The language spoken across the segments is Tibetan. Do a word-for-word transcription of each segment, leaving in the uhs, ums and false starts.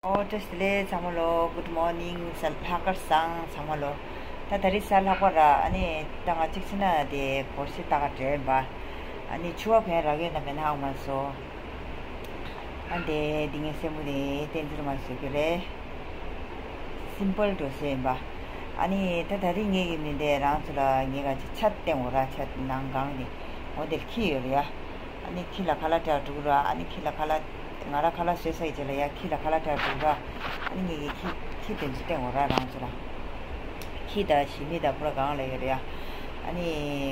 ཨོ་བཀྲ་ཤིས་བདེ་ལེགས་ཚང་མ་ལོ། Good morning། གཟའ་ལྷག་དཀར་བཟང་ཚང་མ་ལོ། ད་ད་རེས་གཟའ་ལྷག་པ་ར། ཨ་ནི་ད་ང་གཅིག་ཕྱིན་ན་དེ་སྒོར་གཞས་ལྟ་ག་འགྲོ་ཡིན་པ། ཨ་ནི་ཕྱུ་པ་ཕན་རག་གི་ཡོད་ན་མེད་ན་ཧ་གོ་མ་སོང་། ཨ་ནི་དེ་འདི་ངའི་སེམས་པོ་དེ་བསྟན་འཛིན་མ་བཟོ་རྒྱུ་རེད། སིམ་པལ་འགྲོ་ས་ཡིན་པ། ཨ་ནི་ད་ད་རེས་ངེད་ཀྱི་མི་འདས་རང་ཚོ་ལ་ངེད་ཀ་ཅིག་ཆ་བསྟན་འོ་ར། ཆ་ནང་གང་ནས་འོ་དེར་ཁྱི་ཡོད་རེད་ཡ། ཨ་ནི་ཁྱི་ལ་ཁ་ལག་སྤྲད་འགྲོ་ར། ཨ་ནི་ཁྱི་ལ་ཁ་ལག་ང་ར་ཁ་ལག་བཟོས་ཚར་རྗེས་ལ་ཡ་ཁྱི་ལ་ཁ་ལག་སྤྲད་འགྲོ་ར། ཨ་ནི་ངེད་ཀྱི་ཁྱི་ཁྱི་དེ་ཚོ་བསྟན་འོ་ར་རང་ཚོ་ལ། ཁྱི་དང་ཞི་མི་དང་ཕོ་བྲང་སྒང་ལ་ཡོད་རེད་ཡ། ཨ་ནི་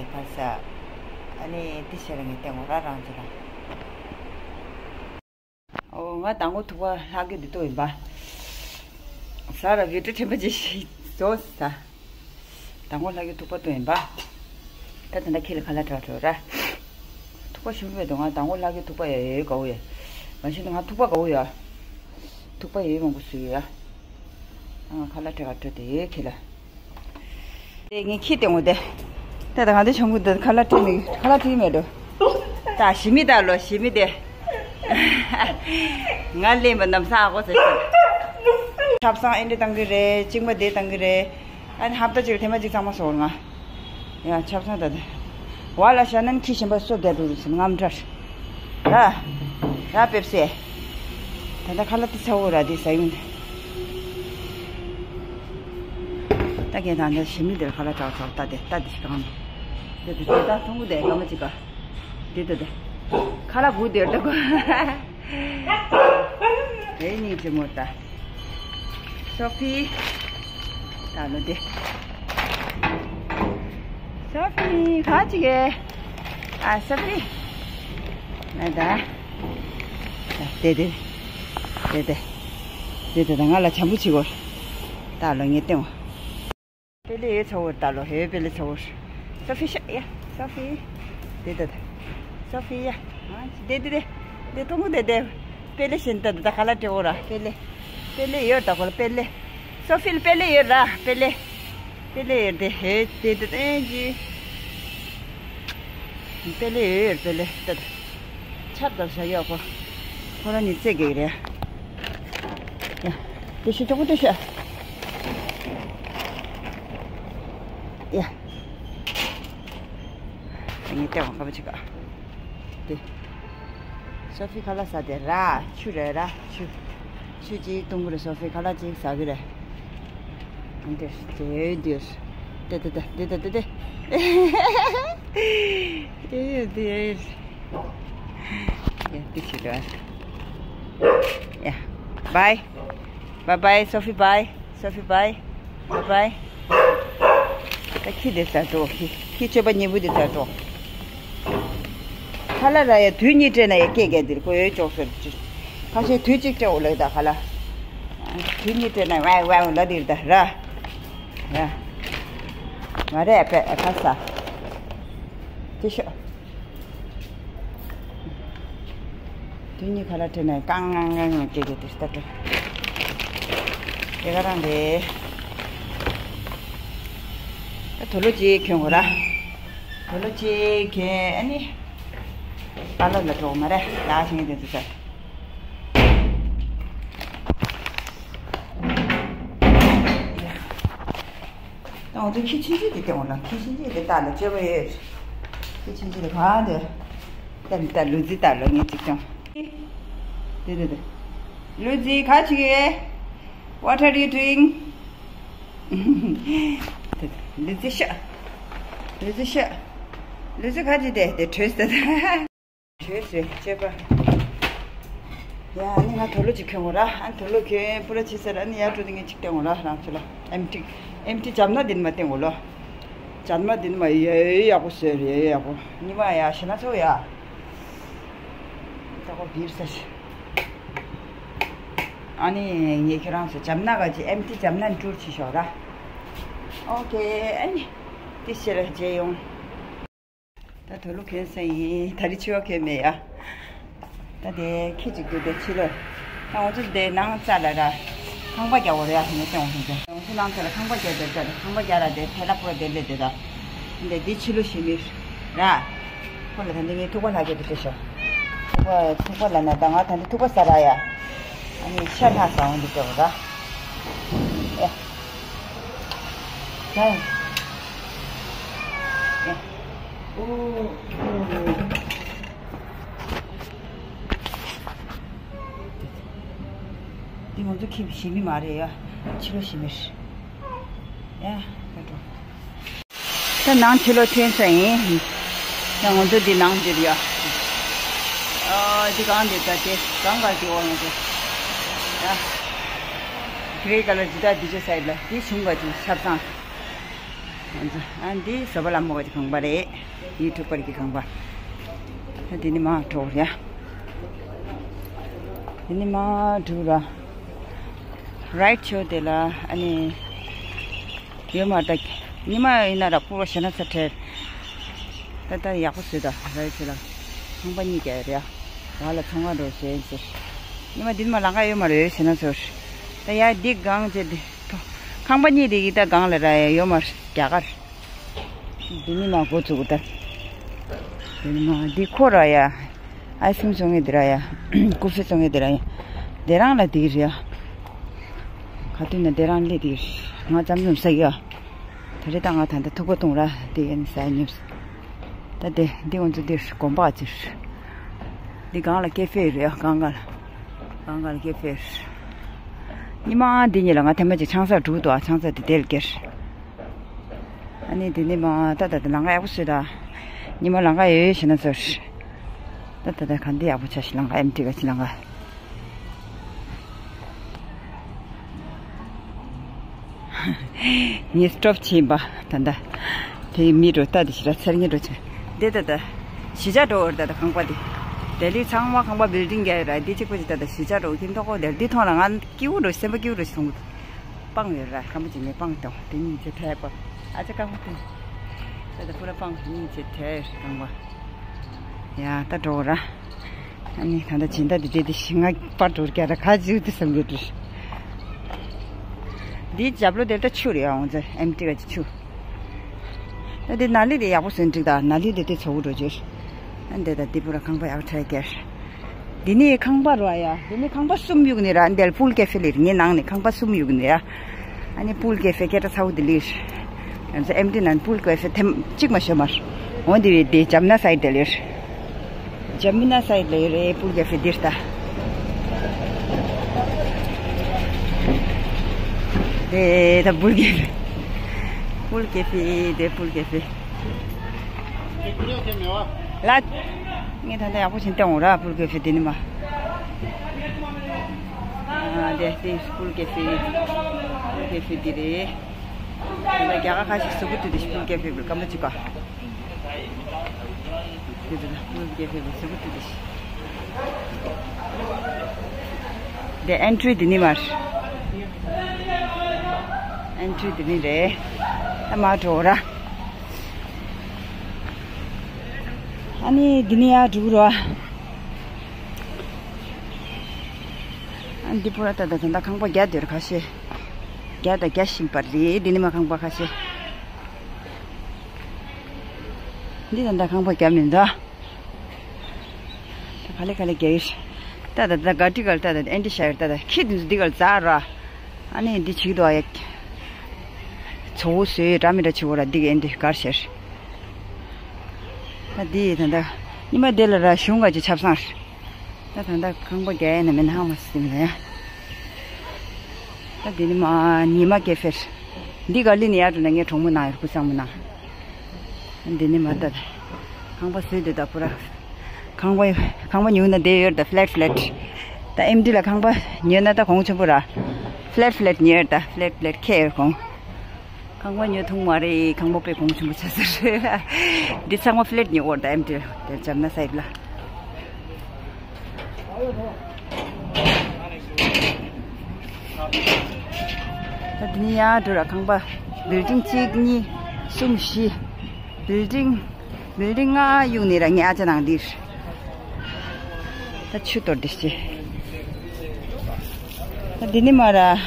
ག་ས། ཨ་ནི་དེ་བྱས་ལ་ངས་བསྟན་འོ་ར་རང་ཚོ་ལ། ཨོ་ང་དང་པོ་ཐུག་པ་ལྷག་རྒྱུ་འདི་ཏོ་ཡིན་པ། ས་ར་བི་ཏྲ་ཕྲན་པ་ཅིག་ཞིག་བཟོ་ས། དང་པོ་ལྷག་རྒྱུ་ཐུག་པ་ཏོ་ཡིན་པ། ད་ད་ལྟ་ཁྱི་ལ་ཁ་ལག་སྤྲད་འགྲོ་ར། ཐུག་པ་ཞིམ་པོ་འདུག་ང་དང་པོ་ལྷག་རྒྱུ་ཐུག་པ་ཡ་ཡོད་དགའ་བོ་ཡ། མ་གཞི་ནས་ང་ཐུག་པ་དགའ་བོ་ཡ། ཐུག་པ་ཡ་ཡོད་མང་པོ་བཟོས་ཡོད་ཡ། ང་ཁ་ལག་སྤྲད་ག་འགྲོ་དེ་ཡོད་ཁྱི་ལ། དེ་ངས་ཁྱི་སྟོན་དགོས་དེ། ད་ད་གང་དེ་བྱུང་གི་འདུག་ཁ་ལག་སྤྲད་མི་ཁ་ལག་སྤྲད་མེད་འགྲོ། ད་ཞི་མི་ད་ལོ་ཞི་མི་དེ། ང་ལེན་པ་ནམ་སང་ཨ་གོ་ཟེར་ཞིག་ཆབ་གསང་ཨེ་འདྲ་བཏང་གི་རེད། གཅིག་མ་དེ་བཏང་གི་རེད། ཨ་ནི་ཧབ་ཏ་གཅིག་ལ་ཐེངས་མ་གཅིག་གཙང་མ་བཟོ་བར་ང་། ཡ་ཆབ་གསང་ད་དེ། བ་ལ་ཤ་ནན་ཁྱི་ཞིམ་པ་སོ་རྒྱ་འགྲོ་རུ་སོང་ངམ་འདྲ། ར། ར་པེབ་སེ། ད་ལྟ་ཁ་ལག་དེ་ཚ་བོ་ར་དེ་ཟ་ཡིན། ད་གན་ད་ནི་ཞི་མི་དེར་ཁ་ལག་གྲག་གྲག་ད་དེ་ད་དེ་ཞིག་གང་། དེ་དེ་དེ་ད་ཐུང་གུ་དེ་ག་མ་ཅིག་ག་དེ་དེ་དེ། ཁ་ལག་གུ་དེར་ད་གོ། དེ་གཉིས་ཅི་མོ་ད། སོ་ཕི། ད་ལོ་དེ། སོ་ཕི་ག་ཅིག་གེ་ཨ་སོ་ཕི། ང་ད། དེ་དེ། དེ་དེ། དེ་དེ་ད་ང་ལ་བྱམས་པོ་བྱེད་གོ། ད་ལོ་ངས་སྟེང་བ། པེ་ལེ་ཡོད་ཚ་བོར་ད་ལོ་ཧེ་པེ་ལེ་ཚ་བོར། སོ་ཕི་ཤ་ཡ། སོ་ཕི། དེ་དེ་དེ། སོ་ཕི་ཡ། དེ་དེ་དེ། དེ་ཐུང་གུ་དེ་དེ། པེ་ལེ་བཞིན་ད་ད་ཁ་ལག་སྤྲད་འོ་ར་པེ་ལེ། པེ་ལེ་ཡོད་ད་གོ་ལ་པེ་ལེ། སོ་ཕི་ལ་པེ་ལེ་ཡོད་ར་པེ་ལེ། པེ་ལེ་ཡོད་དེ་ཧེ་དེ་དེ་དེ་ཅི། པེ་ལེ་ཡོད་པེ་ལེ་ད་ད། ཆབ་ད་ཤ་ཡོད་གོ། ཁོ་ར་ནི་ཙེ་གེ་རེད། ཡ། དེ་ཤི་ཅོག་པོ་དེ་ཤི། ཡ། ངས་ལྟེ་བ་ཁ་པོ་ཅིག་ག་དེ། སོ་ཕི་ཁ་ལག་ཟ་དེ་ར། ཆུ་རེད་ར། ཆུ། ཆུ་གཅིག་བཏུང་གི་རེད། སོ་ཕི་ཁ་ལག་གཅིག་ཟ་གི་རེད། འདིར་དེ་འདིར། དེ་དེ་དེ་དེ་དེ་དེ་དེ། དེ་དེ། ཡ་དེ་ཆུ་རེད། ཡ། བའི། བའི་བའི། སོ་ཕི་བའི། སོ་ཕི་བའི། བའི་བའི། ད་ཁྱི་དེ་ཚར་འགྲོ། ཁྱི་ཁྱི་སྤྱོད་པ་ཉེས་པོ་དེ་ཚར་འགྲོ། ཁ་ལག་ར་ཡ་དུས་གཉིས་སྤྲད་ན་ཡ་སྐད་རྒྱག་འདིར་ཁོ་ཡོད་ཅོག་ཟེར་གྱི། ཁ་ཤས་དུས་གཅིག་སྤྲད་འོ་ལེ་ད་ཁ་ལག་དུས་གཉིས་སྤྲད་ན་ཝའི་ཝའི་ལ་འདིར་ད་ར། ར། ང་རེ་ཨ་ཕ་ཨ་ཕ་ས། དེ་ཤོག་དེ་གཉིས་ཁ་ལག་སྤྲད་ནས་ཀང་ཀང་ཀང་ཀང་སྐད་རྒྱག་དེ་ལྟ་སྤྲོ། དེ་ག་རང་རེད། ད་དུག་ལོག་ཅིག་གྱོན་དགོས་ར། དུག་ལོག་ཅིག་གྱོན་ཨ་ནི། པ་ལགས་ལ་འགྲོ་དགོས་མ་རེད། ལགས་ཤིང་དེ་ཚོ་ཟེར། ད་འོ་ཚོ་ཁྱི་ཆུང་ཆུང་དེ་སྟེང་འོང་ལ། ཁྱི་ཆུང་ཆུང་དེ་ལྟ་ལ་སྤྱོད་པ་ཡོད། ཁྱི་ཆུང་ཆུང་དེ་གང་དེ། ད་ད་ལུ་ཙི་ལྟ་ལ་ངས་ཅིག་ཀྱང་། དེ་དེ་དེ། ལུ་ཙི་ག་ཅིག་ཡོད། What are you doing? དེ་དེ། ལུ་ཙི་ཤ། ལུ་ཙི་ཤ། ལུ་ཙི་ག་ཅིག་དེ་དེ་བྲོས་ཟེར། བྲོས་ཟེར་སྤྱོད་པ། ཡ་ཨ་ནི་ང་དུག་ལོག་ཅིག་གྱོན་དགོས་ར། ཨ་ནི་དུག་ལོག་གྱོན་པུ་ར་ཕྱི་སར་ཨ་ནི་ཡར་འགྲོ་དུས་ངས་ཅིག་སྟོན་དགོས་ར་རང་ཚོ་ལ། ཨེམ་ཊི། ཨེམ་ཊི་བྱམས་སྣང་འདི་ནས་མ་སྟོན་དགོས་ལོ། བྱམས་སྣང་འདི་ནས་མ་ཡ་ཡ་ཡག་པོ་བཟོས་རེད། ཡ་ཡ་ཡག་པོ། ཉི་མ་ཡ་ཞེ་ན་ཚོ་ཡ། ད་ཁོ་བིར་ས་ཞིག་ཨ་ནི་ངས་ཁྱེད་རང་ཚོ་བྱམས་སྣང་ག་ཅིག་ཨེམ་ཊི་བྱམས་སྣང་ཊུར་བྱེད་ཤོག་ར། ཨོ་ཁེ། ཨ་ནི་དེ་ཕྱིར་མཇལ་ཡོང་། ད་དུག་ལོག་གྱོན་ས་ཡིན། ད་རེས་ཕྱུ་པ་གྱོན་མེད་ཡ། ད་དེ་ཁྱི་གཅིག་འདུག་དེ་ཕྱི་ལོགས། ད་ང་ཚོ་དེ་ནང་རྩ་ལ་ར། ཁང་པ་རྒྱག་དགོས་རེད་ཡ། ངས་སྟོན་དགོས་སོང་ཙང་། ང་ཚོ་ནང་རྩ་ལ་ཁང་པ་རྒྱག་དེ་རྩ་ལ་ཁང་པ་རྒྱག་ར། དེ་ཐལ་ལ་པོ་ར་དེ་ལས་དེ་ད། དེ་འདི་ཕྱི་ལོགས་ཞིག་མི་ར། ཁོ་ལ་ད་འདི་ངས་ཐུག་པ་ལྷག་རྒྱུ་དེ་སྤྲད་ཤོག་ཐུག་པ་ཐུག་པ་ལ་ན་ད་ང་ད་འདི་ཐུག་པ་ཟ་ར་ཡ། ཨ་ནི་ཤ་ལྷག་ཟ་འོང་དུ་སྤྲད་འོ་ར། ཨེ། ཨེ། ཨུ། འདི་ང་ཚོ་ཁྱིམ་གཞིས་མི་མ་རེད་ཡ། ཕྱི་ལོགས་གཞིས་མི་རེད། ཡ། ད་འགྲོ། ད་ནང་ཕྱི་ལོགས་ཐོན་ས་ཡིན། ད་ང་ཚོ་འདི་ནང་འདིར་ཡ། ཨ། འདི་གང་འདི་ད་དེ་གང་ག་འདི་འོ་ང་ཚོ། ཡ། གྷི་རེ་ཀ་ལར་འདི་ད་འདི་ཆོ་སའིཌ་ལ་འདི་གཞུང་ག་ཅིག་ཆབ་གསང་། ང་ཚོ་ཨ་འདི་བཟོ་པ་ལ་མོ་ག་ཅིག་ཁང་པ་རེད། ཡུ་ཊུབ་པར་གྱི་ཁང་པ། ད་འདི་ནི་མ་འགྲོ་ཡ། འདི་ནི་མ་འགྲོ་ར། རའིཊ་ཕྱོགས་དེ་ལ་ཨ་ནི། ཡོད་མ་རེད་ད། ཉི་མ་ཡིན་ན་ར་སྤོ་རོ་ཞེ་ན་ཚ་ཁྲེར། ད་ལྟ་ཡག་པོ་བཟོས་ད་ར་ཡོད་ཚེ་ལ། ཁང་པ་གཉིས་ཀྱི་རེད་ཡ། བ་ལ་ཚོང་ཁང་འགྲོ་བྱེད་ཟེར། ཉི་མ་འདིར་མ་ལང་ཀ་ཡོད་མ་རེད་ཞེ་ན་ཚོར། ད་ཡ་འདི་སྒང་བྱེད་དེ། ཁང་པ་གཉིས་དེ་གི་ད་སྒང་ལ་ར་ཡ་ཡོད་མ་རེད་རྒྱ་གར། འདི་ནི་མ་འགོ་བཙུགས་ད། འདི་ནི་མ་འདི་ཁོ་ར་ཡ། ཨའི་སི་ཀྲིམ་བཙོང་མཁན་དེ་ར་ཡ། ཀུ་ཧྥེ་བཙོང་མཁན་དེ་ར་ཡ། དེ་རང་ལ་དེ་གི་རེད་ཡ། ག་དུས་ན་དེ་རང་སླེབས་དེ་གི་རེད། ང་ཙམ་ཙམ་ཟ་གི་ཡ། ད་རེས་ད་ང་ད་ལྟ་ཐུག་པ་བཏུང་ར་དེ་ཡན་ཟ་ཉོས། ད་དེ་འདི་ང་ཚོ་འདིར་དགོན་པ་ཅིག་འདི་སྒང་ལ་ཀེ་ཧྥེ་རེད་ཡ། སྒང་ག་ལ། སྒང་ག་ལ་ཀེ་ཧྥེ་རེད། ཉི་མ་འདི་གཉིས་ལ་ང་ཐེངས་མ་གཅིག་ཆང་ས་འགྲུག་འདུག་ཨ། ཆང་ས་དེ་དེར་སྐྱེར། ཨ་ནི་དེ་ནི་མ་ད་ད་ད་ལང་ཀ་ཡག་པོ་བཟོས་ད། ཉི་མ་ལང་ཀ་ཡོད་ཡོད་ཞེ་ན་ཚོར། ད་ད་ད་ག་འདི་ཡག་པོ་ཆགས་ཤི་ལང་ཀ་ཨེམ་ཊི་ག་ཅི་ལང་ཀ། ངས་སི་ཊོབ་བྱིན་པ་ད་ད། དེ་མི་འགྲོ་ད་དེ་ཞི་ར་ཚར་ངེས་འགྲོ་ཆེ། དེ་ད་ད། གཞིས་ཆགས་འགྲོ་བར་ད་ད་ཁང་པ་དེ། ལྡི་ལི་ཚང་མ་ཁང་པ་བིལ་ཌིང་རྒྱག་ཡོད་ར་དེ་གཅིག་པ་ཅིག་ད་ད་གཞིས་ཆགས་འགྲོ་ཁྱིམ་ཐོག་ཁོ་དེར་དེ་ཐོག་ལ་ང་སྐྱིད་པོ་འགྲོ་སེམས་པ་སྐྱིད་པོ་འགྲོ་ཞིག་སོང་གི་འདུག་སྤང་ཡོད་ར་སྐམ་པོ་ཅིག་ནས་སྤང་དང་དེ་གཉིས་ཆེ་ཐལ་པ། ཨ་ཅག་སྐམ་པོ་དེ། ད་ད་ཕུ་ར་སྤང་གཉིས་ཆེ་ཐལ་ར་སྐམ་པ། ཡ་ད་འགྲོ་ར། ཨ་ནི་ད་ལྟ་སྦྱིན་བདག་འདི་བསྡད་དེ་ཤི་ང་པར་འགྲོ་རྒྱ་ར་ཁ་ཅིག་དེ་བསམ་གྱི་འདུག་འདིའི་རྒྱབ་ལོགས་དེར་ད་ཆུ་རེད་ཨང་ཚེ་ཨེམ་ཊི་ག་ཅིག་ཆུ། ད་འདི་ནཱ་ལི་དེ་ཡག་པོ་བཟོས་འགྲིག་ད་ནཱ་ལི་དེ་དེ་ཚོ་བོ་འགྲོ་རྒྱུ། ཨ་འདི་ད་འདི་པུ་ར་ཁང་པ་ཡག་ཁྲ་རྒྱ། འདི་ནི་ཁང་པ་རོ་ཡ། འདི་ནི་ཁང་པ་གསུམ་གཡུག་ནི་ར་འདི་ལ་པུལ་ཀེ་ཧྥེ་ལིར་ངའི་ནང་ནས་ཁང་པ་གསུམ་གཡུག་ནི་ར། ཨ་ནི་པུལ་ཀེ་ཧྥེ་སྐད་གྲགས་ཚ་བོ་འདི་ལིར། ང་ཚོ་ཨེམ་ཊི་ནང་པུལ་ཀེ་ཧྥེ་ཐེམ་གཅིག་མ་ཤོད་མར། འོ་འདི་བའི་འདི་ཇམ་ན་སའིཌ་འདི་ལིར། ཇམ་ན་སའིཌ་ལིར་རེད་པུལ་ཀེ་ཧྥེ་འདིར་ད། དེ་ད་པུལ་ཀེ་ཧྥེ། པུལ་ཀེ་ཧྥེ་དེ་པུལ་ཀེ་ཧྥེ། ལ། ངས་ད་ལྟ་ཡག་པོ་ཞིག་བཏང་འོང་ར་པུལ་ཀེ་ཧྥེ་དེ་ནི་མ། ཨ་དེ་དེ་པུལ་ཀེ་ཧྥེ། པུལ་ཀེ་ཧྥེ་དེ་རེད། ད་ལྟ་རྒྱ་གར་ཁ་ཤས་གཟུགས་པོ་དུ་དེ་པུལ་ཀེ་ཧྥེ་པུལ་སྐམ་པོ་ཅིག་ག་དེ་དེ་ལ་པུལ་ཀེ་ཧྥེ་པུལ་གཟུགས་པོ་དུ་དེ། དེ་ཨེན་ཊི་རི་དེ་ནི་མར། ཨེན་ཊི་རི་དེ་ནི་རེད། ད་མར་འགྲོ་ར། ཨ་ནི་འདི་ནི་ཡར་འགྲོ་ར། ཨ་འདི་པུ་ར་ད་ད་ད་ད་ཁང་པ་རྒྱག་འདོད་ཁ་ཤས། རྒྱག་ད་རྒྱག་བཞིན་པ་རེད་འདི་ནི་མ་ཁང་པ་ཁ་ཤས། འདི་ད་ད་ཁང་པ་རྒྱག་མི་འདུག་ད་ག་ལེ་ག་ལེ་རྒྱག་ཡོད། ད་ད་ད་ག་ཏི་ག་ལ་ད་ད་ཨེན་ཊི་ཤ་ཡོད་ད་ད་ཁྱི་འདི་ཚོ་འདི་ག་ལ་འཛག་ར། ཨ་ནི་འདི་བྱེད་ཀྱི་འདུག་ཨ་ཡ། ཚོ་བོ་བཟོས་འདྲ་མི་འདྲ་བྱེད་འོ་ར་འདི་ག་ཨེ་འདི་གར་ཤར། ད་འདི་ད་ད་ཉི་མ་འདི་ལ་ར་གཞུང་ག་ཅིག་ཆབ་གསང་ར། ད་ད་ད་ཁང་པ་རྒྱག་ཡ་ན་མེད་ན་ཧ་མ་སིམ་ལ་ཡ། ད་འདི་ནི་མ་ཉི་མ་ཀེ་ཧྥེ་ར། འདི་ག་ལི་ནི་ཡ་འགྲོ་ན་ངའི་གྲོགས་མོ་ན་ཡོད་སྐུ་གསང་མོ་ན། འདི་ནི་མ་ད་ཁང་པ་བཟོས་འདི་ད་པུ་ར། ཁང་པ་ཁང་པ་ཉོས་ན་བསྡད་ཡོད་ད་ཕི་ལེཊ་ཕི་ལེཊ། ད་ཨེམ་ཊི་རི་ལ་ཁང་པ་ཉོས་ན་ད་གོང་ཆེན་པོ་ར། ཕི་ལེཊ་ཕི་ལེཊ་ཉོས་ད་ཕི་ལེཊ་ཕི་ལེཊ་ཁེ་ཡོད་གོང་། ཁང་པ་ཉོས་ཐུང་མ་རེད་ཁང་པ་དཔེ་གོང་ཆེན་པོ་ཆགས་ས་རེད། འདི་ཚང་མ་ཕི་ལེཊ་ཉོས་འོར་ད་ཨེམ་ཊི་རི་དེ་ཇམ་ན་སའིཌ་ལ། ད་འདི་ནི་ཡར་འགྲོ་ར་ཁང་པ་བིལ་ཌིང་གཅིག་གཉིས་གསུམ་བཞི། བིལ་ཌིང་བིལ་ཌིང་ལྔ་གཡུག་ནི་ར་ངའི་ཨ་ཅག་ནང་འདིར། ད་ཆུ་གཏོར་འདི་ཤི། ད་འདི་ནི་མ་ར།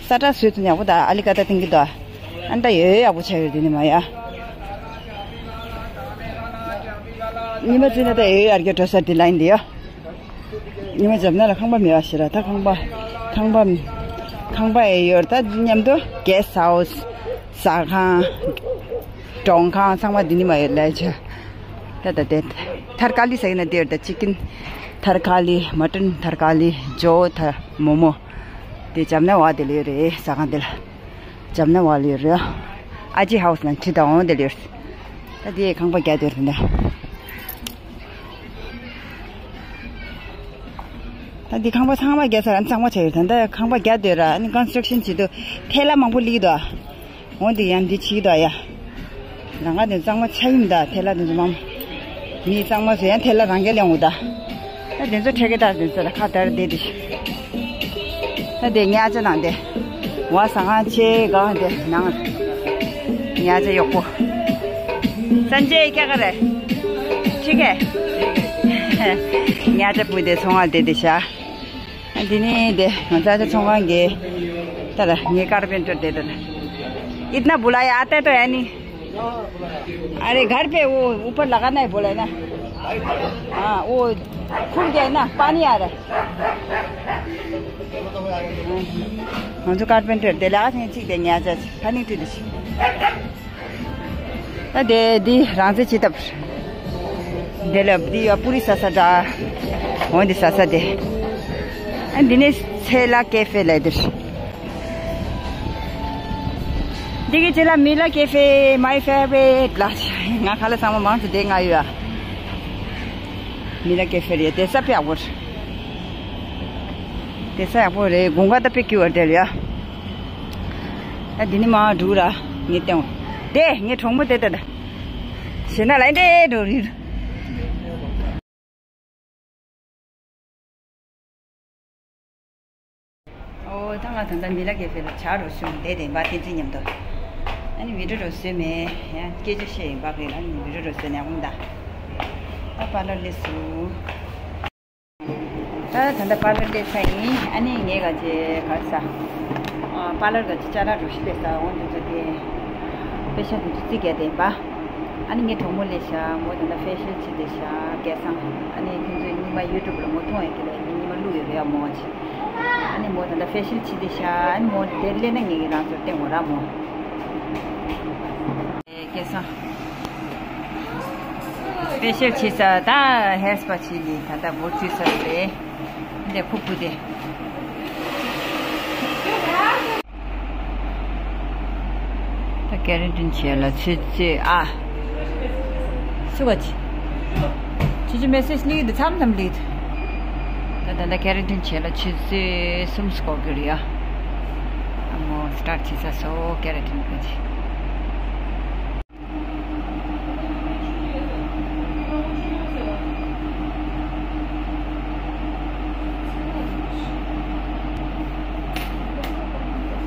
ས་ཁྲ་བཟོས་ཚུན་ཡག་པོ་ད་ཨ་ལི་ཀ་ད་ཏིང་གི་ད། ཨན་ད་ཡོད་ཡག་པོ་ཆགས་ཡོད་འདི་ནི་མ་ཡ། ཉི་མ་བཙུན་ན་ད་ཡོད་ཡར་རྒྱ་འགྲོ་ས་འདི་ལ་ཡིན་འདི་ཡ། ཉི་མ་འཇབ་ན་ལ་ཁང་པ་མེད་པ་ཞིག་ར། ད་ཁང་པ་ཁང་པ་ཁང་པ་ཡོད་ད་མཉམ་དུ་གེ་སི་ཊི་ཧའུ་སི་ཟ་ཁང་གྲོང་ཁང་ཚང་མ་འདི་ནི་མ་ཡོད་ལ་ཆ། ད་ད་དེ་ཐར་ཀ་ལི་ཟ་ཡིན་ན་དེ་ཡོད་ད། ཅི་ཀིན་ཐར་ཀ་ལི། མ་ཊན་ཐར་ཀ་ལི། ཇོ་ཐ་མོ་མོ། དེ་འཇབ་ན་བ་དེ་ལ་ཡོད་རེད། ཟ་ཁང་དེ་ལ་འཇབ་ན་བ་ལ་ཡོད་རེད། ཨ་ཅི་ཧའུ་སི་ན་ཁྲི་དང་འོང་དེ་ལ་ཡོད་རེད། ད་དེ་ཁང་པ་རྒྱ་དེ་རེད་ད། ད་འདི་ཁང་པ་ཚང་མ་རྒྱ་ས་ར་གཙང་མ་ཆགས་ཡོད། ད་ལྟ་ཁང་པ་རྒྱ་སྡོད་ར་ཨ་ནི་ཀོན་སི་ཊྲག་ཤན་བྱེད་དུས་ཐལ་བ་མང་པོ་སླེབས་འདུག་འོ་འདི་ཡང་འདི་བྱེད་ཀྱི་འདུག་ཡ། རང་ག་དེ་གཙང་མ་ཆགས་ཡིན་ད། ཐལ་བ་དེ་ཚོ་མང་མི་གཙང་མ་བཟོ་ཡང་ཐལ་བ་རང་ག་ལེན་འོ་ད། ད་དེ་ཚོ་ཁྲལ་གི་ད་དེ་ཚོ་ལ་ཁ་དར་བསྡད་དེ། ད་དེ་ཉ་ཆ་ནང་དེ། ཝ་ཟ་ཁང་ཆེ་གང་དེ་ནང་། ཉ་ཆ་གཡོག་པོ། སན་ཇེ་ཁྱེད་ག་རེད། ཁྱེད་ག་ཉ་ཆ་བུ་དེ་ཚོང་ཁང་དེ་དེ་ཤ། འདི་ནི་དེ་ང་ཚ་ཆ་ཚོང་ཁང་གི་ད་ལ་ངའི་ཀར་པེན་ཊར་དེ་དེ་ལ། इतना बुलाया आता है तो है नहीं। अरे घर पे वो ऊपर लगाना है बोला है ना। हाँ वो खुल गया है ना पानी आ रहा है। ང་ཚོ་ཀར་པེན་ཊར་དེ་ལ་ཚན་གཅིག་དེ་ཉ་ཆ་ཁ་ནི་ཏི་དི་ཤི། ད་དེ་འདི་རང་བཙན་ཆེ་ཐབས། དེ་ལ་འདི་ཡ་པུ་རི་ཟ་ས་འདྲ། འོ་འདི་ཟ་ས་དེ། ཨ་འདི་ནི་ཚེ་ལ་ཀེ་ཧྥེ་ལ་འདིར། འདི་གི་ཚེ་ལ་མི་ལ་ཀེ་ཧྥེ་my favorite ལ། ང་ཁ་ལ་ཚང་མ་མང་ཆེ་དེ་ང་ཡོད་ཨ། མི་ལ་ཀེ་ཧྥེ་རེད་དེ་ས་དཔེ་ཡག་པོ་རེད། དེ་ས་ཡག་པོ་རེད། དགུན་ཁ་ད་དཔེ་སྐྱིད་པ་འདྲ་ལ་ཡ། ད་འདི་ནི་མ་འགྲོ་ར་ངས་བསྟན་འོང་། དེ་ངའི་གྲོགས་མོ་དེ་ད་ད། ཞེ་ན་ལ་འདྲེ་འགྲོ་རེད། ཨོ་ད་ང་ད་ལྟ་མི་ལ་ཀེ་ཧྥེ་ལ་ཇ་རོ་ཞུ་བསྡད་དེ་འབའ་བསྟན་འཛིན་མཉམ་དུ། ཨ་ནི་བི་ཌིའོ་རོ་བཟོས་མེད་ཡང་སྐད་ཆ་བཤད་ཡིན་པ་རེད། ཨ་ནི་བི་ཌིའོ་རོ་བཟོས་ནས་འོང་ད། ཨ་པཱ་ལར་སླེབས་སོང་། ད་ད་ལྟ་པཱ་ལར་སླེབས་ཚར་ཡིན། ཨ་ནི་ངས་ག་ཅེ་ག་ས། ཨ་པཱ་ལར་ག་ཅེ་ཅ་ལག་གྲོ་ཞིབ་སླེབས་ས་འོང་དུས་ཚོད་དེ། པེ་ཤ་དུས་ཚོད་རྩིས་རྒྱག་དེ་ཡིན་པ། ཨ་ནི་ངའི་གྲོགས་མོ་སླེབས་ཤག་མོ་ད་ལྟ་ཕེ་ཤལ་བྱེད་དེ་ཤག་སྐལ་བཟང་། ཨ་ནི་ཁྱོད་ཚོས་སྔོན་མ་ཡུ་ཊུབ་ལ་མོ་མཐོང་ཡོད་ཀྱི་རེད། ཉི་མ་བླུགས་ཡོད་རེད་ཨ་མོ་ཅི། ཨ་ནི་མོ་ད་ལྟ་ཕེ་ཤལ་བྱེད་དེ་ཤག་ཨ་ནི་མོ་དེར་སླེབས་ན་ངས་ཀྱི་རང་ཚོར་བསྟན་དགོས་ར་མོ། སྐལ་བཟང་། ཕེ་ཤལ་བྱེད་ས་ད་ཧེར་སྤ་བྱེད་ལས་ད་ལྟ་འགོ་བཙུགས་ས་རེད། འདི་ཁུག་པོ་དེ། ད་ཀེ་ར་ཊིན་བྱས་ལ་ཆུ་ཚོད་ཨ། སུ་ག་ཆི། ཆུ་ཆུ་མེ་སེ་ཇི་སླེབས་འདུག་མཚམས་མཚམས་སླེབས་འདུག་ད་ད་ད་ཀེ་ར་ཊིན་བྱས་ལ་ཆུ་ཚོད་གསུམ་སྐོར་གྱི་རེད་ཡ། ཨ་མོ་སི་ཊར་ཊི་བྱེད་ས་སོ་ཀེ་ར་ཊིན་ག་ཆི།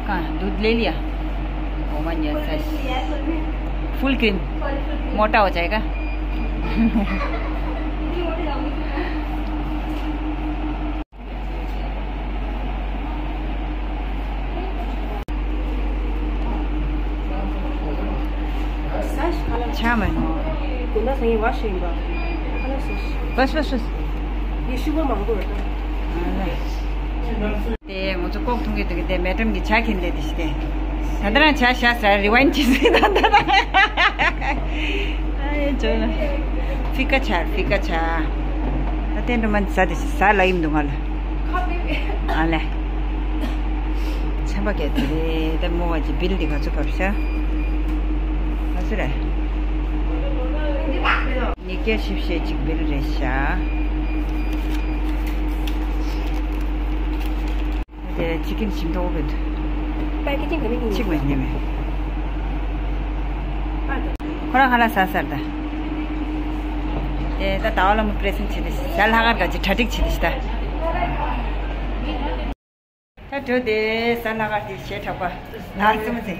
कहाँ? दूध ले लिया? Oh my God, such. Full cream. मोटा हो जाएगा। ཆ་མ་ནོ། དགོང་དག་སང་ཉིན་བ་ཞིག་ཡིན་པ། ཁ་ལག་ཟ་ཤི། བས་བས་བས། ཡེ་ཤུ་གུར་མང་པོ་རེད་ད། དེ་ང་ཚོ་ལྐོག་མཐོང་གི་འདུག་དེ་མེ་ཌམ་གྱི་ཇ་འཁྱེར་སླེབས་དེ་ཤི་དེ། ད་ལྟ་རང་ཇ་ཤ་ཟ་རི་ཝའིན་གྱིས་ཟེར་ད་ལྟ་རང་། ཨ་ཡེ་ཇོ་ན། ཕི་ཀ་ཇ་ཕི་ཀ་ཇ། ད་དེ་འགྲོ་མ་ཟ་དེ་ཤི་ཟ་ལ་ཡིན་འདུག་ང་ལ། ཨ་ལེ། ཆམ་པ་སྐད་དེ་རེད། ད་མོ་བ་ཅི་བིལ་འདི་ག་ཚོད་བབས་ཤག་ག་ཚོད་རེད། ཉིས་བརྒྱ་བཞི་བཅུ་ཞེ་གཅིག་བིལ་རེད་ཤག་དེ་ཅི་ཀིན་ཞིམ་མདོག་གི་འདུག་པེ་ཀེ་ཇིང་ག་ནས་ཉོས། གཅིག་མ་ཉོས་མེད། ཁོ་རང་ཁ་ལག་ཟ་ཟེར་ད། དེ་ད་ཟླ་བ་ལྷ་མོ་པི་རེ་ཟེན་ཊི་བྱེད་དེ་ཤི། ཟླ་ལྷག་དཀར་ག་ཅི་གྲ་སྒྲིག་བྱེད་དེ་ཤི་ད། ད་འགྲོ་དེ་ཟླ་ལྷག་དཀར་དེ་ཞེ་དྲག་པ་ལ་རྩེད་མོ་རྩེ།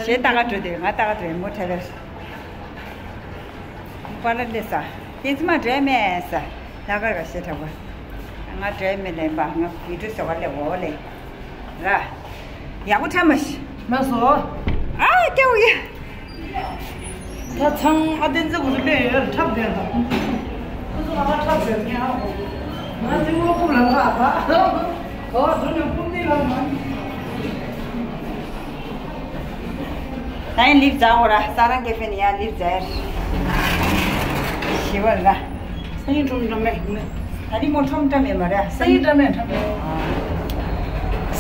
ཞེ་ལྟ་ག་འགྲོ་དེ་ང་ལྟ་ག་འགྲོ་མོ་ཁྲ་ལར། པཱ་ལར་སླེབས་ས། བསྟན་འཛིན་མ་འགྲོ་མེད་ས། ལྷག་དཀར་ག་ཞེ་དྲག་པ། ང་འགྲོ་མེད་ལེན་པ་ང་བི་ཌིའོ་བཟོ་ག་སླེབས་འོ་ལེ། ར། ཡག་པོ་འཁྲབ་མ་ཤི། མ་སོ། ཨ་སྐྱོ་ཡ། ད་ཚང་ཨ་བསྟན་འཛིན་ཁོ་ཚོ་སླེབས་ཡོད་འཁྲབ་བསྡད་ད། ཁོ་ཚོ་ལ་ཁ་འཁྲབ་བསྡད་ངས་ཨ་ཁོ། ང་སེམས་པ་ཕུག་ལ་ལ་ཨ་ཕ། གོ་བ་འགྲོ་ནས་ཕུག་འདི་ལ་མ། ད་ཡིན་ལིབ་ཛ་འོ་ར་ས་རང་ཀེ་ཧྥེ་ནི་ཡ་ལིབ་ཛ་ཡར། ཞི་བ་ར། སང་ཉིན་ཁྲོམ་བཀྲམ་མེད་ནི། ད་ནི་མོ་ཁྲོམ་བཀྲམ་མེད་མ་རེད། སང་ཉིན་བཀྲམ་མེད་ཁྲོམ་མེད།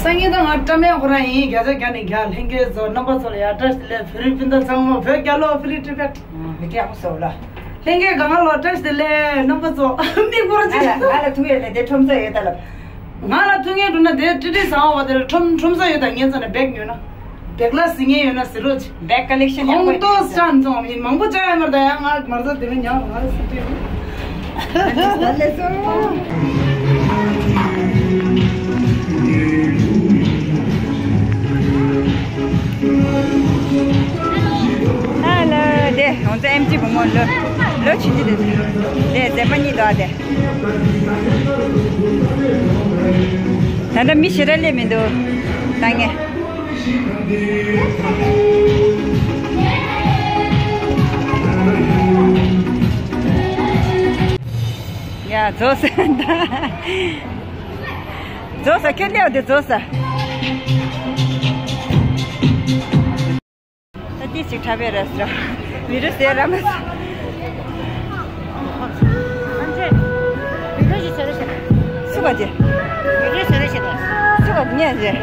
སང་ཉིན་ད་ང་བཀྲམ་མེད་ཁོ་རང་ཡིན། བརྒྱ་ཆ་བརྒྱ་ནས་བརྒྱ། ལྷན་རྒྱས་ཚོ་རྣམ་པ་ཚོ་ལ་ཡ་བཀྲ་ཤིས་བདེ་ལེགས། བོད་རིགས་སྤུན་ཟླ་ཚང་མ། བོད་རྒྱལ་ལོ། ཧྥི་ལི་ཏི་བེད། མི་སྐྱ་ཁོ་སོ་ལ། ལྷན་རྒྱས་གང་ག་ལོ་བཀྲ་ཤིས་བདེ་ལེགས། རྣམ་པ་ཚོ་མིག་སྔོར་ཅིག་ང་ལ་ང་ལ་ཐུག་ཡོད་ལ་དེ་ཁྲོམ་ས་ཡོད་ད་ལ། ང་ལ་ཐུག་ངེས་འགྲོ་ན་དེ་ཏི་ཏི་ཟ་བ་དེ་ཁྲོམ་ཁྲོམ་ས་ཡོད་ད། ངེད་ཚོ་ནས་བེག་ཉོས་ན། བེག་ལ་ཟི་ངེས་ཡོད་ན་ཟི་རོ་ཅི། བེག་ཀ་ལེག་ཤན་ཡག་པོ་ཁོང་ཏོ་ཡིན། སྲང་ཙམ་ཡིན། མང་པོ་བྱ་ཡ་མར་ད་ཡ་ང་མར་ཟ་དེ་རིང་ཉག་ང་ལ་སི་ཏི། ཨ་ལ་དེ་ང་ཚོ་ཨེམ་ཆི་བུ་མོ་ལོ་ལོ་ཆུང་ཆུང་དེ་དེ་མཛེས་མ་གཉིས་འདུག་ཨ་དེ། ད་ལྟ་མི་ཞེ་དྲག་སླེབས་མི་འདུག་ད་ངས། ཡ་རྫོགས་ས། རྫོགས་ས། ཁྱོད་སླེབས་དེ་རྫོགས་ས། ད་ཏི་ཞིག་འཁྲབ་པའི་རེད་ཟེར། མི་རུ་ཟེར་ར་མ་ཟེར། སུ་བ་ཅེ། སུ་བ་ཉེ་ཟེར།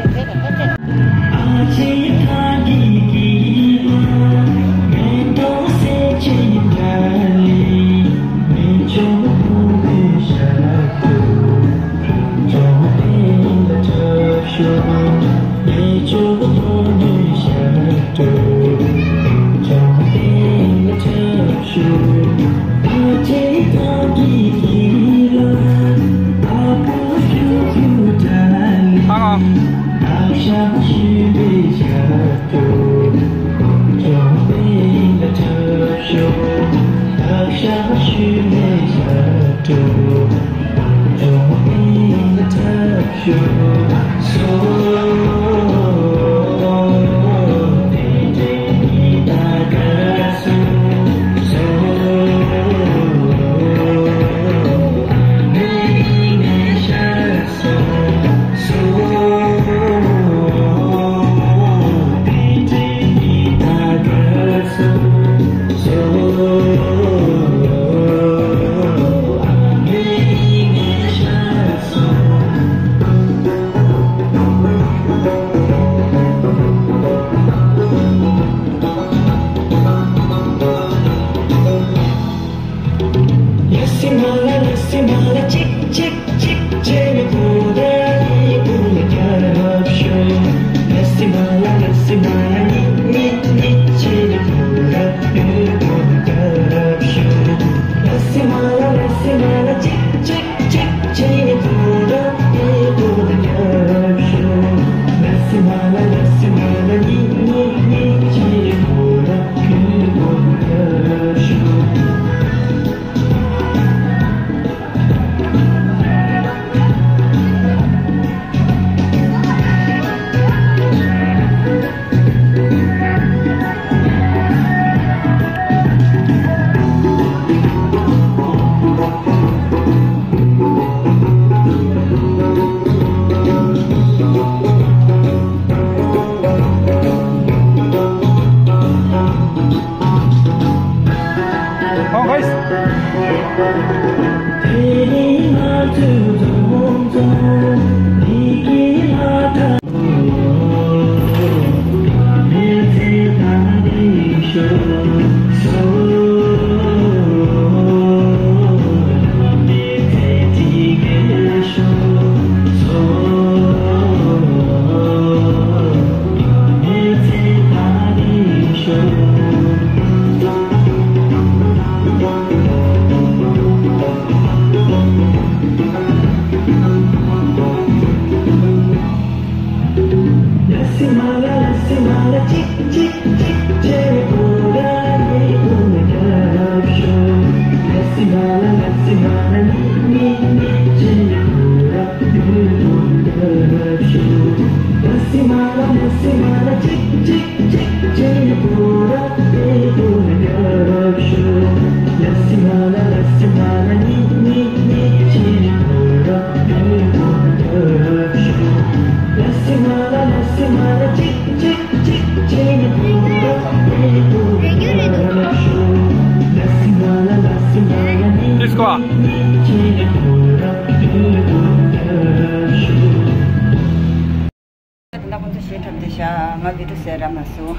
ང་བི་ཌིའོ་བཟོས་ར་མ་སོང་།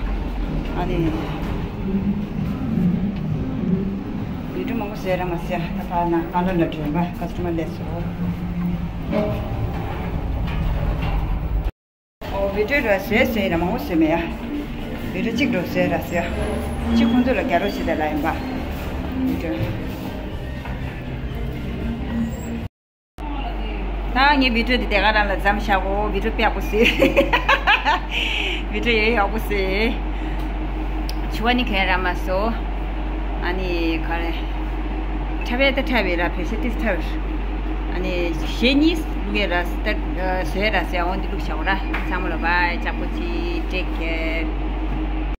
ཨ་ནི་བི་ཌིའོ་མང་པོ་བཟོས་ར་མ་སོང་། ད་ཕར་ན་ཨ་ལ་ལ་འགྲོ་བ་ཀ་སི་ཊ་མར་སླེབས་སོང་། ཨོ་བི་ཌིའོ་ར་བཟོས་བཟོས་ར་མང་པོ་བཟོས་མེད་ཡ། བི་ཌིའོ་གཅིག་འགྲོ་བཟོས་ར་ཟེར་ཡ། གཅིག་ཁོང་ཚོ་ལ་རྒྱག་རོགས་བྱེད་དེ་ལ་ཡིན་པ། བི་ཌིའོ། ད་ངའི་བི་ཌིའོ་འདི་དེ་ག་རང་ལ་མཚམས་བཞག་གོ། བི་ཌིའོ་དཔེ་ཡག་པོ་བཟོས། བི་ཌིའོ་ཡོད་ཡག་པོ་བཟོས། ཕྱུ་པ་ནི་གན་ར་མ་སོང་། ཨ་ནི་ག་རེ། ཁྲ་བའི་ད་ཁྲ་བའི་ར་བེ་ཤ་ཏིས་ཁྲ་བའི། ཨ་ནི་གཞས་གཉིས་བླུག་ཡས་ར་ད་བཟོས་ར་ཟེར་འོང་འདི་བླུག་བཞག་གོ་ར། ཚང་མ་ལ་བའི་ལྕགས་པོ་ཅི་ཊེག་ཀེར།